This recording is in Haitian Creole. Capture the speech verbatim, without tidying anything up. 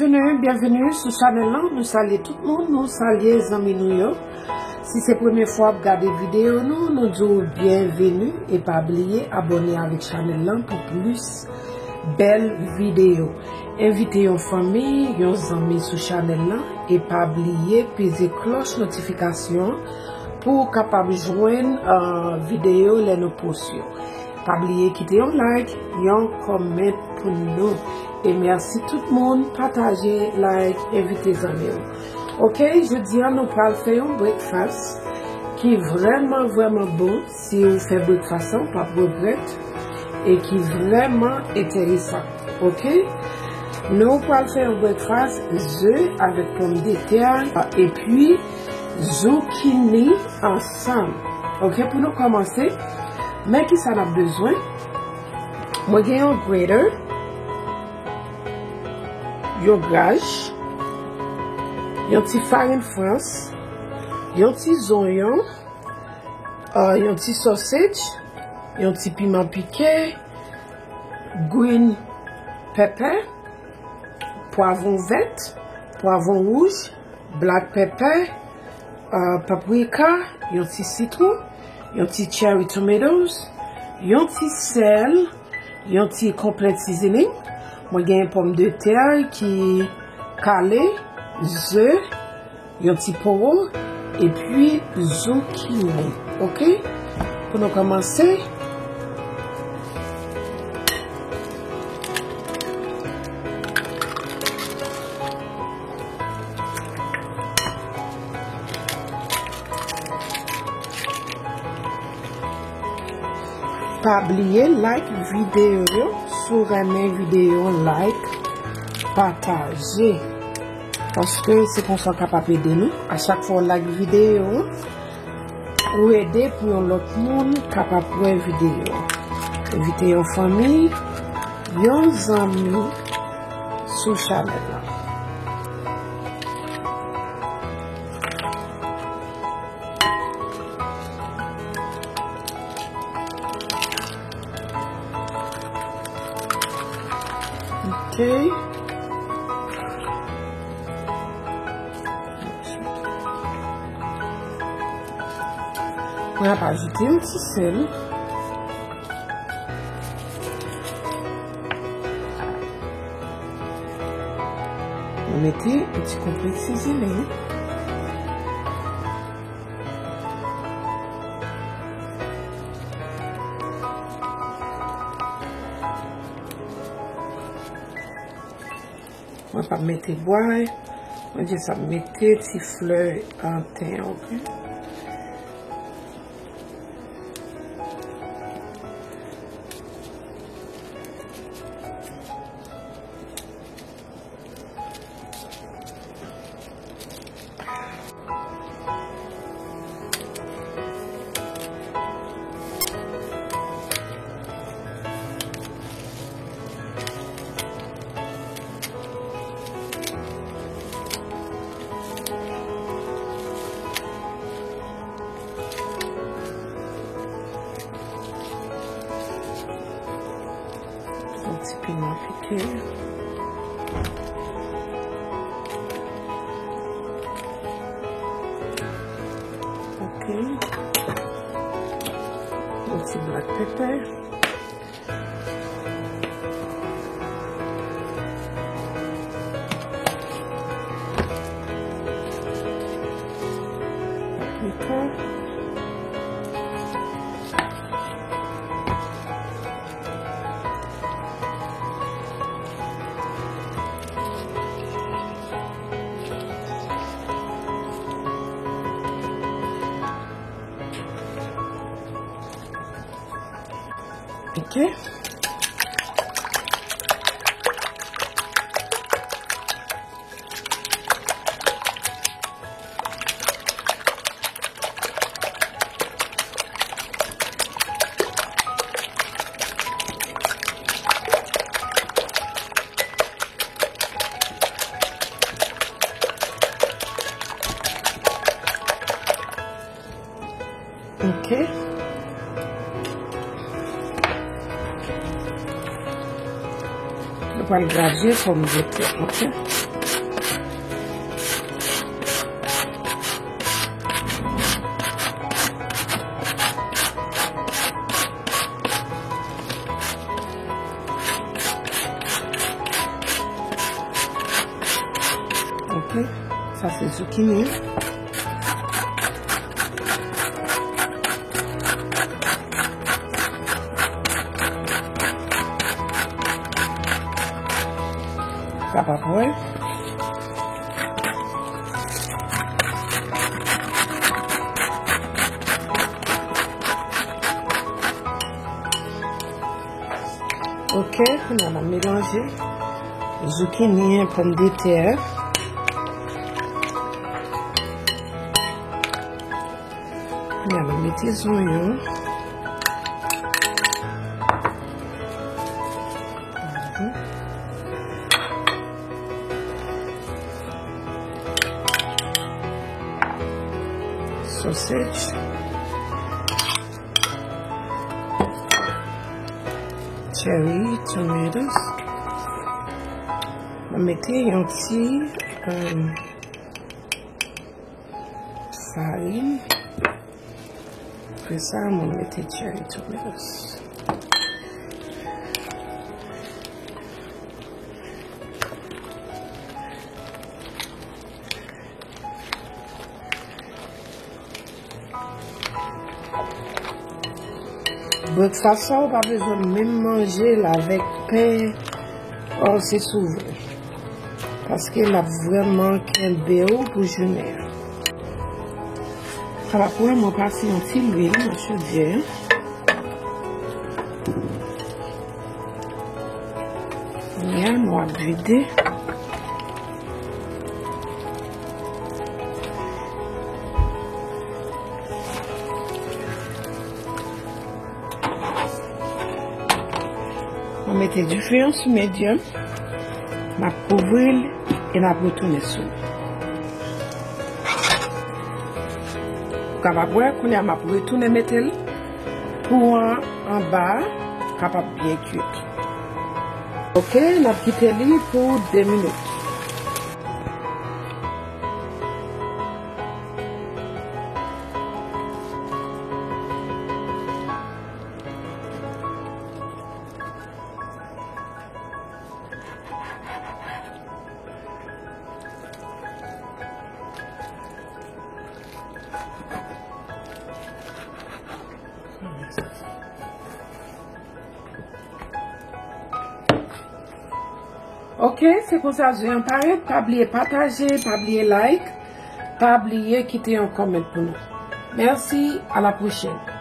Byenveni, byenveni sou chanèl lan. Nou salye tout moun, nou salye zanmi nou yo. Si se premye fwa w ap gade videyo nou, nou di w byenveni e pa bliye abòne avèk chanèl lan pou plis bèl videyo. Envite yon fanmi, yon zanmi sou chanèl lan e pa bliye peze klòch notifikasyon pou w kapab jwenn, ah, videyo lè nou poste yo. Pa bliye kite yon like, yon comment pou nou. E mèsi tout moun, pataje, like, envite zanmi w. Oke, jodi a nou pral fè yon breakfast ki vrèman, vrèman bon. Si w fè breakfast lan, w p ap regrèt. E ki vrèman enteresan. Oke? Nou pral fè yon breakfast, ze avèk pòmdetè, epi zoukini ansanm. Oke, pou nou kòmanse, men kisa n ap bezwen. Mwen gen yon grater, yon graj, yon ti farin frans, yon ti zonyon, ah, yon ti sausage, yon ti piman pike, green pepper, pwavwon vèt, pwavwon wouj, black pepper, ah, paprika, yon ti sitwon, yon ti cherry tomatoes, yon ti sèl, yon ti complete seasoning. Mwen gen pòmdetè ki kale, ze, yon ti powo, epi zoukini. Oke? Pou nou kòmanse, pa bliye like videyo yo. Si w renmen videyo, like, pataje. Paske se konsa w kapab ede nou. A chak fwa w like videyo, ou ede pou yon lòt moun kapab wè videyo. Envite yon fanmi, yon zanmi sou chanèl la. Ok. Mwen ap ajoute yon ti sèl. Mwen mete yon ti konplèt seasoning. Mwen p ap mete bwa, mwen jis ap mete ti flè, ah, ten, ok? Yon ti piman pike. Ok. Yon ti black pepper. Paprika. Ok. Ok. Nou pral graje pòmdetè, ok? Ok, sa se zikini. Kapab wè. Ok, kounye a m ap melanje zikini an, pòmdetè. Kounye a m ap mete zonyon. Mhm. Sausage. Cherry tomatoes. Mwen mete yon ti, um, farin. Apre sa, mwen mete cherry tomatoes. Breakfast sa, ou pa bezwen menm manje l avèk pen. Ò, se sou vre. Paske l ap vrèman kenbe w pou jounen an. Sa va pou mwen pase yon ti lwil nan chodyè. Kounye a, nou ap vide. Mwen mete dife an sou medium. M ap kouvri l e n ap retounen sou li. Ou kapab wè, kounye a m ap retounen mete l pou an anba a kapab byen kwit. Ok, n ap kite li pou de minit. Ok, se konsa je an parèt. Pa bliye pataje, pa bliye like, pa bliye kite yon comment pou nou. Mèsi, à la prochaine.